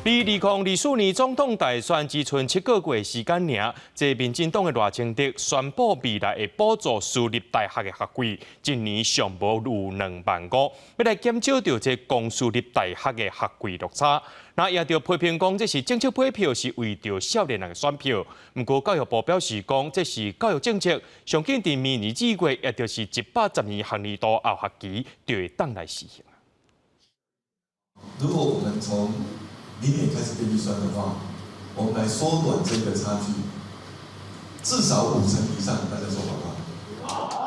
離2024年總統大選只賰7個月時間爾，這民進黨的賴清德宣布未來會補助私立大學的學費，一年上無有2萬5，欲來減少著這公私立大學的學費落差。那也著批評講，這是政策配票，是為著少年人的選票。毋過教育部表示講，這是教育政策，上緊佇明年2月，也就是110年學年度後學期，就會當來實行。如果我們從明年開始編預算的話，我們來縮短這個差距，至少五成以上，大家說好不好？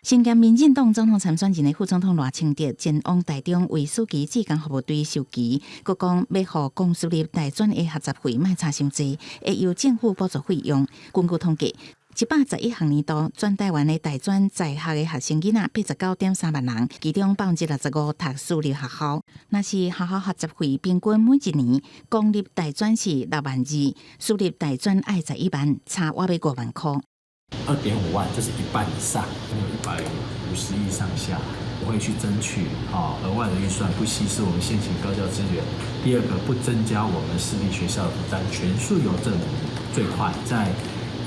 身兼民進黨總統參選人的副總統賴清德前往台中為暑期志工服務隊授旗，閣講欲予公私立大專的學雜費莫差傷濟，會由政府補助費用。根據統計，111學年度全台灣的大專在學的學生囡仔89.3萬人，其中65%讀私立學校。若是學校學雜費平均每一年，公立大專是6萬2，私立大專愛11萬，差約欲5萬箍。2.5萬就是一半以上，有150億上下，我會去爭取啊額外的預算，不稀釋我們現行高教資源。第二個，不增加我們私立學校的負擔，全數由政府最快在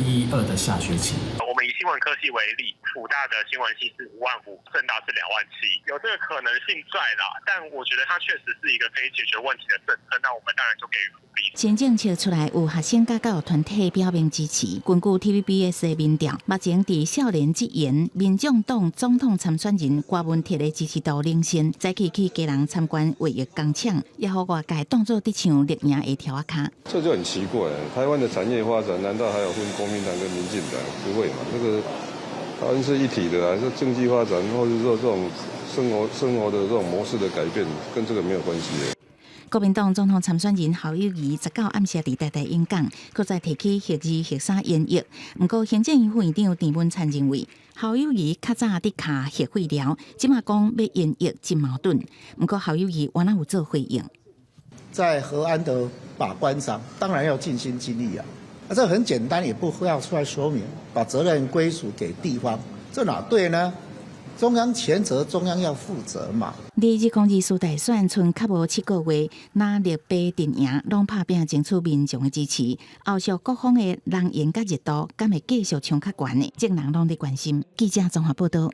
112的下學期。我們以新聞科系為例，輔大的新聞系是5萬5，政大是2萬7，有這個可能性在啦。但我覺得它確實是一個可以解決問題的政策，那我們當然就給予鼓勵。新政策出來，有學生佮教育團體表明支持。根據 TVBS 的民調，目前佇少年陣營，民眾黨總統參選人柯文哲的支持度領先。早起去基隆參觀衛浴工廠，也予外界當作佇唱綠營的柱仔跤。這就很奇怪，台灣的產業發展難道還有分國民黨跟民進黨？不會嘛？那個台灣是一體的啊，這經濟發展或者說這種生活的這種模式的改變，跟這個沒有關係的。國民黨總統參選人侯友宜19暗時佇台大演講，閣再提起核二、核三延役。毋過行政院副院長鄭文燦認為，侯友宜較早佇卡核廢料，這馬講欲延役真矛盾。毋過侯友宜原來有做回應，在核安的把關上，當然要盡心盡力啊。啊，這很簡單，也不需要出來說明，把責任歸屬給地方，這哪對呢？中央權責，中央要負責嘛。離2024大選賰較無7個月，藍綠白陣營攏拍拚爭取民眾的支持，後續各方的人緣佮熱度，敢會繼續衝較懸的，眾人攏佇關心。記者綜合報道。